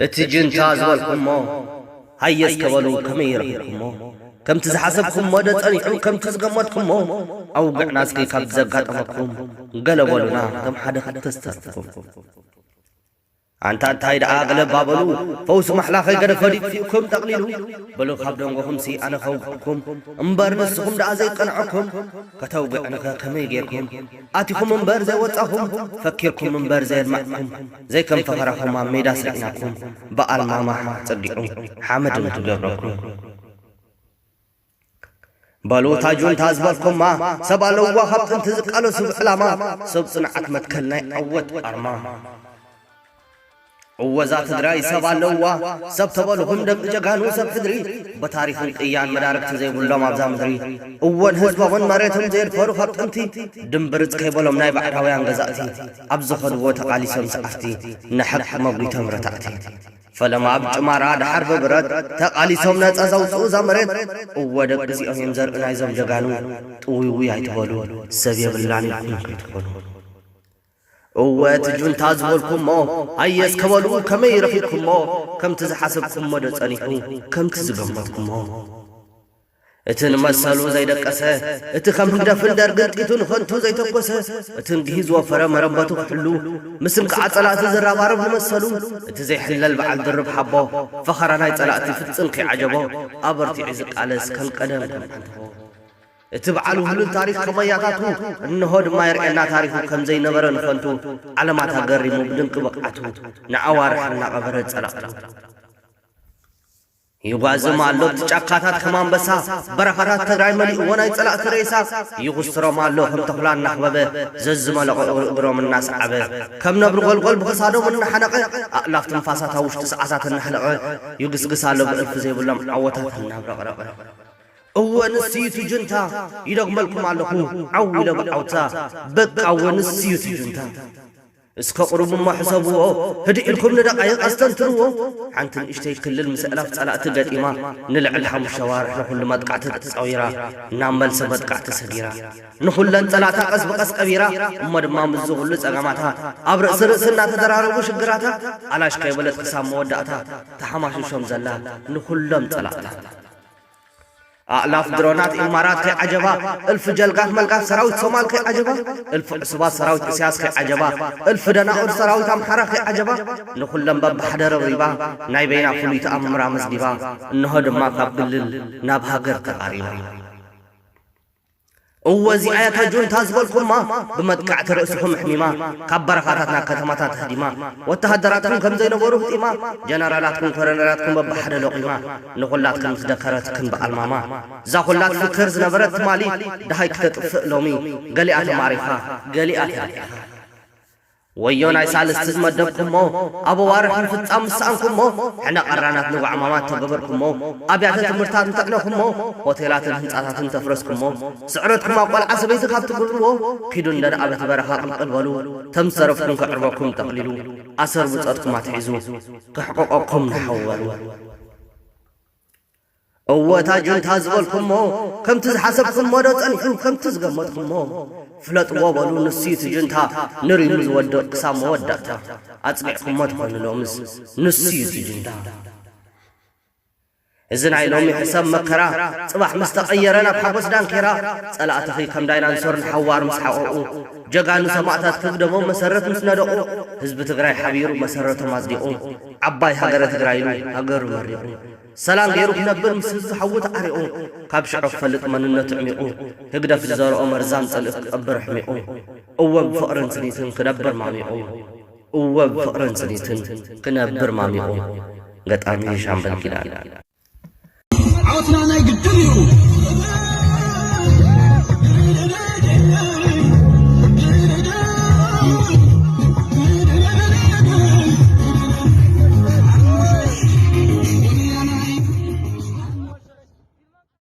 እቲ ጁንታ ዝበልኩሞ፣ ሃየ እስከ በሉ ከመይ ረኺብኩሞ? ከምቲ ዝሓሰብኩሞ ዶ ጸኒሑ፣ ከምቲ ዝገመትኩሞ? ኣውግዕና እስኪ ካብ ዘጋጠመኩም፣ ገለ በሉና፣ ከም ሓደ ክልተ ዝተርፍኩም። ኣንታ እንታይ ደኣ ገለ ባበሉ፣ ፈውሲ ማሕላ ከይገደፈ ዲጥፊኡኩም ጠቕሊሉ። በሉ ካብ ደንጎኹምሲ ኣነ ከውግዕኩም፣ እምበር ንስኹም ደኣ ዘይቀንዐኩም። ከተውግዕንኸ ከመይ ጌርኩም? ኣቲኹም እምበር ዘይወጻኹም፣ ፈኪርኩም እምበር ዘየድማዕኩም፣ ዘይከም ፈኸራኹም ኣብ ሜዳ ስዒናኩም፣ ብኣልማማ ጸጊዑ ሓመድ እንትገብረኩም። በሉ እታ ጁንታ ዝበልኩማ፣ ሰብ ኣለዋ ካብ ጥንቲ ዝቃለሱ ብዕላማ፣ ሰብ ጽንዓት መትከል ናይ ዓወት ኣርማ። እወ እዛ ትግራይ ሰብ ኣለዋ፣ ሰብ ተበልኹም ደቂ ጀጋኑ ሰብ ሕድሪ፣ ብታሪኽን ቅያን መዳርግቲ ዘይብሎም ኣብዛ ምድሪ፣ እወን ህዝቦምን መሬቶም ዘየድፈሩ ካብ ጥንቲ፣ ድምብርጽ ከይበሎም ናይ ባዕዳውያን ገዛእቲ፣ ኣብ ዝኸድዎ ተቓሊሶም ሰዓርቲ፣ ንሓቂ መጒቶም ረታዕቲ። ፈለማ ኣብ ጭማራ ደሓር ብብረት፣ ተቓሊሶም ነጻ ዘውጽኡ እዛ መሬት፣ እወ ደቂ እዚኦም እዮም ዘርኢ ናይዞም ጀጋኑ፣ ጥውይውይ ኣይትበሉ፣ ሰብ የብላን ኢልኩም ከይትኾኑ። እወ እቲ ጁንታ ዝበልኩሞ፣ ሃየ እስከ በሉ ከመይ ረኺብኩሞ? ከምቲ ዝሓሰብኩሞ ዶ ጸኒሑ፣ ከምቲ ዝገመትኩሞ? እቲ ንመሰሉ ዘይደቀሰ፣ እቲ ከም ህግደፍን ደርግን ጥይቱ ንኸንቱ ዘይተኮሰ፣ እቲ እንግሂ ዝወፈረ መረበቱ ክሕሉ፣ ምስ እንቅዓ ጸላእቲ ዝረባረብ ንመሰሉ፣ እቲ ዘይሕለል በዓል ድርብ ሓቦ፣ ፈኸራ ናይ ጸላእቲ ፍጽም ከይዓጀቦ፣ ኣበርቲዑ ዝቃለስ ከም ቀደም ከም ሓንትቦ። እቲ በዓል ውህሉል ታሪኽ ከመያታቱ፣ እንሆ ድማ የርእየና ታሪኹ ከም ዘይነበረ ንኸንቱ፣ ዓለማት ኣገሪሙ ብድንቂ ብቕዓቱ፣ ንኣዋርሕ እናቐበረ ጸላእቱ። ይጓዝም ኣሎ ኣብቲ ጫካታት ከም ኣንበሳ፣ በረኻታት ትግራይ መሊእዎ ናይ ጸላእቲ ሬሳ። ይኹስትሮም ኣሎ ከም ተኹላ እናኽበበ፣ ዘዝመለቐ እግሮም እናሰዓበ፣ ከም ነብሪ ጐልጎል ብኽሳዶም እናሓነቐ፣ ኣእላፍ ትንፋሳት ኣብ ውሽጢ ሰዓታት እናሕለቐ፣ ይግስግስ ኣሎ ብእልፊ ዘይብሎም ዓወታት እናብረቕረቐ። እወ ንስዩ እቲ ጁንታ፣ ይደግመልኩም ኣለኹ፣ ዓው ኢለ ብዓውታ፣ በቃ እወ ንስዩ እቲ ጁንታ። እስከ ቁሩብ እሞ ሕሰብዎ፣ ህድእ ኢልኩም ንደቓይቕ ኣስተንትንዎ። ሓንቲ ንእሽተይ ክልል ምስ ኣእላፍ ጸላእቲ ገጢማ፣ ንልዕሊ ሓሙሽተ ኣዋርሕ ንኹሉ መጥቃዕቲ ተጻዊራ፣ ናብ መልሲ መጥቃዕቲ ሰጊራ። ንኹለን ጸላእታ ቀስ ብቐስ ቀቢራ፣ እሞ ድማ ምስዚ ኩሉ ጸገማታ፣ ኣብ ርእሲ ርእሲ እናተደራረቡ ሽግራታ፣ ኣላሽ ከይበለት ክሳብ መወዳእታ፣ ተሓማሽሾም ዘላ ንኹሎም ጸላእታ። ኣእላፍ ድሮናት ኢማራት ከይዓጀባ፣ እልፊ ጀልጋፍ መልጋፍ ሰራዊት ሶማል ከይዓጀባ፣ እልፊ ዕሱባት ሰራዊት እስያስ ከይዓጀባ፣ እልፊ ደናቑር ሰራዊት ኣምሓራ ከይዓጀባ፣ ንኹሎም በብሓደ ረብሪባ፣ ናይ በይና ፍሉይ ተኣምር ኣመዝጊባ፣ እንሆ ድማ ካብ ክልል ናብ ሃገር ተቓሪባ። እወ እዚኣ እያ እታ ጁንታ ዝበልኩማ፣ ብመጥቃዕቲ ርእስኹም ኣሕሚማ፣ ካብ በረኻታት ናብ ከተማታት ኣህዲማ፣ ወተሃደራትኩም ከም ዘይነበሩ ህጢማ፣ ጀነራላትኩም ኮረነላትኩም በብሓደ ሎቒማ፣ ንኹላትክን ምስ ደከረትክን ብኣልማማ። እዛ ኩላ ትፍክር ዝነበረት ትማሊ፣ ደሃይ ክተጥፍእ ሎሚ፣ ገሊኣ ተማሪኻ፣ ገሊኣ ተለቂኻ። ወዮ ናይ ሳልስቲ ዝመደብኩሞ፣ ኣብ ኣዋርሕ ምፍጻም ምስ ሰኣንኩሞ፣ ሕነ ቀራናት ንጓዕማማት ተገበርኩሞ፣ ኣብያተ ትምህርታት እንተዕነኹሞ፣ ሆቴላትን ህንጻታትን ተፍረስኩሞ፣ ስዕረትኩም ኣብ ቆልዓ ሰበይቲ ካብ ትግብርዎ፣ ኪዱ እንደ ደኣ በቲ በረኻ ቅልቅል በሉ፣ ተም ዝተረፍኩም ከዕርበኩም ጠቕሊሉ፣ ኣሰር ብጾትኩም ኣትሒዙ፣ ከሕቆቆኩም ንሓወሩ። እወ እታ ጁንታ ዝበልኩሞ፣ ከምቲ ዝሓሰብኩሞ ዶ ጸኒሑ፣ ከምቲ ዝገመትኩሞ? ፍለጥዎ በሉ፣ ንሱ'ዩ እቲ ጁንታ፣ ንሪሙ ዝወድቕ ክሳብ መወዳእታ። ኣጽኒዕኩሞ ትኾኑ ሎምስ፣ ንሱ'ዩ እቲ ጁንታ። እዚ ናይ ሎሚ ሕሰም መከራ፣ ጽባሕ ምስ ተቐየረ ናብ ሓጎስ ዳንኬራ፣ ጸላእትኺ ከም ዳይናንሶር ንሓዋር ምስ ሓቐቑ፣ ጀጋኑ ሰማእታትኪ ብደሞም መሰረት ምስ ነደቑ፣ ህዝቢ ትግራይ ሓቢሩ መሰረቶም ኣጽዲቑ፣ ዓባይ ሃገረ ትግራይ ኢሉ ሃገሩ መሪቑ። ሰላም ገይሩ ክነብር ምስ ህዝቢ ሓዉ ተዓሪቑ፣ ካብ ሽዑ ክፈልጥ መንነቱ ዕሚቑ፣ ህግደፍ ዝዘርኦ መርዛም ጸልኢ ክቀብር ኣሕሚቑ። እወ ብፍቕርን ስኒትን ክነብር ማሚቑ፣ እወ ብፍቕርን ስኒትን ክነብር ማሚቑ። ገጣሚ ሻምበል ኪዳነ። ዓወትና ናይ ግድን እዩ።